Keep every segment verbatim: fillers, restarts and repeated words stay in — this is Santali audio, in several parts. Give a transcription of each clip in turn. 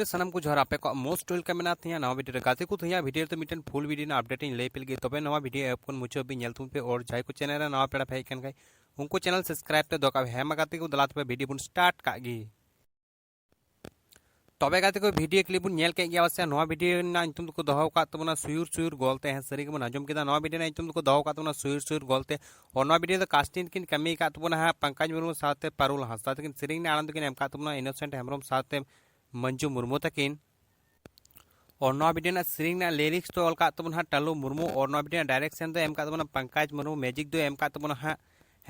ᱥᱟᱱᱟᱢ ᱠᱚ ᱡᱚᱦᱟᱨ, ᱟᱯᱮ ᱠᱚᱣᱟᱜ most welcome ᱢᱮᱱᱟᱜ ᱛᱤᱧᱟ ᱱᱟᱣᱟ video ᱨᱮ᱾ ᱜᱟᱛᱮ ᱠᱚ, ᱛᱮᱦᱮᱧᱟᱜ video ᱨᱮᱫᱚ ᱢᱤᱫᱴᱮᱱ full video ᱨᱮᱱᱟᱜ update ᱤᱧ ᱞᱟᱹᱭ ᱟᱯᱮ ᱞᱟᱹᱜᱤᱫ᱾ ᱛᱚᱵᱮ ᱱᱟᱣᱟ video ᱮᱦᱚᱵ ᱠᱷᱚᱱ ᱢᱩᱪᱟᱹᱫ ᱦᱟᱹᱵᱤᱡ ᱧᱮᱞ ᱛᱟᱵᱚᱱ ᱯᱮ, ᱟᱨ ᱡᱟᱦᱟᱸᱭ ᱠᱚ channel ᱨᱮ ᱱᱟᱣᱟ ᱯᱮᱲᱟ ᱯᱮ ᱦᱮᱡ ᱟᱠᱟᱱ ᱠᱷᱟᱡ, ᱩᱱᱠᱩ channel subscribe ᱛᱮ ᱫᱚᱦᱚ ᱠᱟᱜ ᱯᱮ᱾ ᱦᱮᱸ ᱢᱟ ᱜᱟᱛᱮ ᱠᱚ, ᱫᱮᱞᱟ ᱛᱚᱵᱮ video ᱵᱚᱱ start ᱠᱟᱜ ᱜᱮ᱾ ᱛᱚᱵᱮ ᱜᱟᱛᱮ ᱠᱚ, video clip ᱵᱚᱱ ᱧᱮᱞ ᱠᱮᱫ ᱜᱮᱭᱟ ᱯᱟᱥᱮ᱾ ᱱᱚᱣᱟ video ᱨᱮᱱᱟᱜ ᱧᱩᱛᱩᱢ ᱫᱚᱠᱚ ᱫᱚᱦᱚ ᱟᱠᱟᱫ ᱛᱟᱵᱚᱱᱟ ᱥᱩᱭᱩᱨ ᱥᱩᱭᱩᱨ ᱜᱚᱞᱛᱮ᱾ ᱦᱮᱸ, ᱥᱟᱹᱨᱤ ᱜᱮᱵᱚᱱ ᱟᱸᱡᱚᱢ ᱠᱮᱫᱟ, ᱱᱚᱣᱟ video ᱨᱮᱱᱟᱜ ᱧᱩᱛᱩᱢ ᱫᱚᱠᱚ ᱫᱚᱦᱚ ᱟᱠᱟᱫ ᱛᱟᱵᱚᱱᱟ ᱥᱩᱭᱩᱨ ᱥᱩᱭᱩᱨ ᱜᱚᱞᱛᱮ᱾ ᱟᱨ ᱱᱚᱣᱟ video ᱫᱚ casting ᱠᱤᱱ ᱠᱟᱹᱢᱤ ᱟᱠᱟᱫ ᱛᱟᱵᱚᱱᱟ ᱦᱟᱸᱜ ᱯᱚᱝᱠᱚᱡᱽ ᱢᱩᱨᱢᱩ ᱥᱟᱶᱛᱮ ᱯᱟᱨᱩᱞ ᱦᱟᱸᱥᱫᱟ ᱛᱟᱹᱠᱤᱱ᱾ ᱥᱮᱨᱮᱧ ᱨᱮᱱᱟᱜ ᱟᱲᱟᱝ ᱫᱚᱠᱤᱱ ᱮᱢ ᱟᱠᱟᱫ ᱛᱟᱵᱚᱱᱟ ᱤᱱᱳᱥᱮᱱᱴ ᱦᱮᱢᱵᱨᱚᱢ ᱥᱟᱶᱛᱮ ᱢᱚᱧᱡᱩ ᱢᱩᱨᱢᱩ ᱛᱟᱹᱠᱤᱱ᱾ ᱟᱨ ᱱᱚᱣᱟ video ᱨᱮᱱᱟᱜ ᱥᱮᱨᱮᱧ ᱨᱮᱱᱟᱜ lyrics ᱫᱚ ᱚᱞ ᱠᱟᱜ ᱛᱟᱵᱚᱱᱟ ᱦᱟᱸᱜ ᱴᱟᱞᱩ ᱢᱩᱨᱢᱩ᱾ ᱟᱨ ᱱᱚᱣᱟ video ᱨᱮᱱᱟᱜ direction ᱫᱚ ᱮᱢ ᱠᱟᱜ ᱛᱟᱵᱚᱱᱟ ᱯᱚᱝᱠᱚᱡᱽ ᱢᱩᱨᱢᱩ᱾ Music ᱫᱚ ᱮᱢ ᱠᱟᱜ ᱛᱟᱵᱚᱱᱟ ᱦᱟᱸᱜ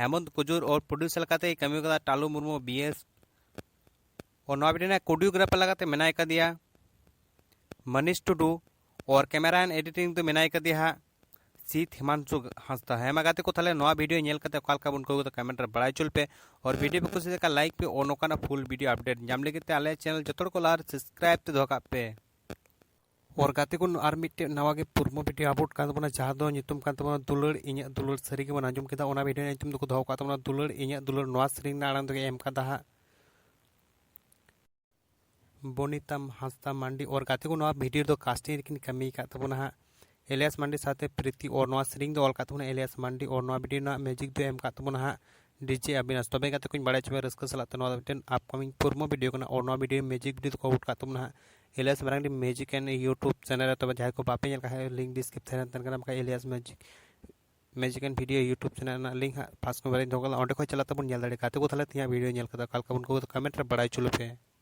ᱦᱮᱢᱚᱱᱛ ᱠᱩᱡᱩᱨ᱾ ᱟᱨ producer ᱞᱮᱠᱟᱛᱮ ᱠᱟᱹᱢᱤ ᱠᱟᱫᱟ ᱴᱟᱞᱩ ᱢᱩᱨᱢᱩ ᱵᱤ ᱮᱥ᱾ ᱟᱨ ᱱᱚᱣᱟ video ᱨᱮᱱᱟᱜ choreographer ᱞᱮᱠᱟᱛᱮ ᱢᱮᱱᱟᱭ ᱠᱟᱫᱮᱭᱟ ᱢᱟᱱᱤᱥ ᱴᱩᱰᱩ᱾ ᱟᱨ camera and editing ᱫᱚ ᱢᱮᱱᱟᱭ ᱠᱟᱫᱮᱭᱟ ᱦᱟᱸᱜ ᱥᱤᱛ ᱦᱤᱢᱟᱝᱥᱩ ᱦᱟᱸᱥᱫᱟ᱾ ᱦᱮᱸ ᱢᱟ ᱜᱟᱛᱮ ᱠᱚ, ᱛᱟᱦᱚᱞᱮ ᱱᱚᱣᱟ video ᱧᱮᱞ ᱠᱟᱛᱮ ᱚᱠᱟ ᱞᱮᱠᱟ ᱵᱚᱱ ᱟᱹᱭᱠᱟᱹᱣ ᱠᱮᱫᱟ comment ᱨᱮ ᱵᱟᱲᱟᱭ ᱦᱚᱪᱚ ᱞᱮᱯᱮ᱾ ᱟᱨ video ᱯᱮ ᱠᱩᱥᱤ ᱞᱮᱠᱷᱟᱱ like ᱯᱮ᱾ ᱟᱨ ᱱᱚᱝᱠᱟᱱᱟᱜ full video update ᱧᱟᱢ ᱞᱟᱹᱜᱤᱫ ᱛᱮ ᱟᱞᱮ channel ᱡᱚᱛᱚ ᱦᱚᱲ ᱠᱚ ᱞᱟᱦᱟ ᱨᱮ subscribe ᱛᱮ ᱫᱚᱦᱚ ᱠᱟᱜ ᱯᱮ᱾ ᱟᱨ ᱜᱟᱛᱮ ᱠᱚ, ᱟᱨ ᱢᱤᱫᱴᱮᱡ ᱱᱟᱣᱟ ᱜᱮ ᱯᱨᱳᱢᱳ video upload ᱠᱟᱱ ᱛᱟᱵᱚᱱᱟ, ᱡᱟᱦᱟᱸ ᱫᱚ ᱧᱩᱛᱩᱢ ᱠᱟᱱ ᱛᱟᱵᱚᱱᱟ ᱫᱩᱞᱟᱹᱲ ᱤᱧᱟᱹᱜ ᱫᱩᱞᱟᱹᱲ᱾ ᱥᱟᱹᱨᱤ ᱜᱮᱵᱚᱱ ᱟᱸᱡᱚᱢ ᱠᱮᱫᱟ, ᱚᱱᱟ video ᱨᱮᱱᱟᱜ ᱧᱩᱛᱩᱢ ᱫᱚᱠᱚ ᱫᱚᱦᱚ ᱠᱟᱜ ᱛᱟᱵᱚᱱᱟ ᱫᱩᱞᱟᱹᱲ ᱤᱧᱟᱹᱜ ᱫᱩᱞᱟᱹᱲ᱾ ᱱᱚᱣᱟ ᱥᱮᱨᱮᱧ ᱨᱮᱱᱟᱜ ᱟᱲᱟᱝ ᱫᱚ ᱮᱢ ᱠᱟᱫᱟ ᱦᱟᱸᱜ ᱵᱚᱱᱤᱛᱟᱢ ᱦᱟᱸᱥᱫᱟ ᱢᱟᱱᱰᱤ᱾ ᱟᱨ ᱜᱟᱛᱮ ᱠᱚ, ᱱᱚᱣᱟ video ᱨᱮᱫᱚ casting ᱨᱮᱠᱤᱱ ᱠᱟᱹᱢᱤ ᱟᱠᱟᱫ ᱛᱟᱵᱚᱱᱟ ᱦᱟᱸᱜ ᱮᱞᱤᱭᱟᱥ ᱢᱟᱱᱰᱤ ᱥᱟᱶᱛᱮ ᱯᱨᱤᱛᱤ᱾ ᱟᱨ ᱱᱚᱣᱟ ᱥᱮᱨᱮᱧ ᱫᱚ ᱚᱞ ᱠᱟᱜ ᱛᱟᱵᱚᱱᱟ ᱮᱞᱤᱭᱟᱥ ᱢᱟᱱᱰᱤ᱾ ᱟᱨ ᱱᱚᱣᱟ video ᱨᱮᱱᱟᱜ music ᱫᱚ ᱮᱢ ᱠᱟᱜ ᱛᱟᱵᱚᱱᱟ ᱦᱟᱸᱜ ᱰᱤᱡᱮ ᱟᱵᱤᱱᱟᱥ᱾ ᱛᱚᱵᱮ ᱜᱟᱛᱮ ᱠᱚᱧ ᱵᱟᱲᱟᱭ ᱦᱚᱪᱚ ᱯᱮᱭᱟ ᱨᱟᱹᱥᱠᱟᱹ ᱥᱟᱞᱟᱜ ᱛᱮ, ᱱᱚᱣᱟ ᱫᱚ ᱢᱤᱫᱴᱮᱱ upcoming ᱯᱨᱳᱢᱳ video ᱠᱟᱱᱟ᱾ ᱟᱨ ᱱᱚᱣᱟ video music video ᱫᱚᱠᱚ ᱟᱹᱜᱩ ᱠᱟᱜ ᱛᱟᱵᱚᱱᱟ ᱦᱟᱸᱜ alias ᱢᱟᱨᱟᱝᱰᱤ music and YouTube channel ᱨᱮ᱾ ᱛᱚᱵᱮ ᱡᱟᱦᱟᱸᱭ ᱠᱚ ᱵᱟᱯᱮ ᱧᱮᱞ ᱠᱟᱜ ᱠᱷᱟᱡ, link description ᱨᱮ ᱛᱟᱦᱮᱱ ᱠᱟᱱᱟ, ᱵᱟᱠᱷᱟᱡ alias music music and video YouTube channel ᱨᱮᱱᱟᱜ link ᱦᱟᱸᱜ first ᱠᱷᱚᱱ ᱵᱟᱨᱤᱧ ᱫᱚᱦᱚ ᱠᱟᱫᱟ, ᱚᱸᱰᱮ ᱠᱷᱚᱱ ᱪᱟᱞᱟᱜ ᱛᱟᱵᱚᱱ ᱧᱮᱞ ᱫᱟᱲᱮᱭᱟᱜᱼᱟ᱾ ᱜᱟᱛᱮ ᱠᱚ, ᱛᱟᱦᱚᱞᱮ ᱛᱮᱦᱮᱧᱟᱜ video ᱧᱮᱞ ᱠᱟᱛᱮ ᱚᱠᱟ ᱞᱮᱠᱟ ᱵᱚᱱ ᱟᱹᱭᱠᱟᱹᱣ ᱠᱮᱫᱟ comment ᱨᱮ ᱵᱟᱲᱟᱭ ᱦᱚᱪᱚ ᱞᱮᱯᱮ᱾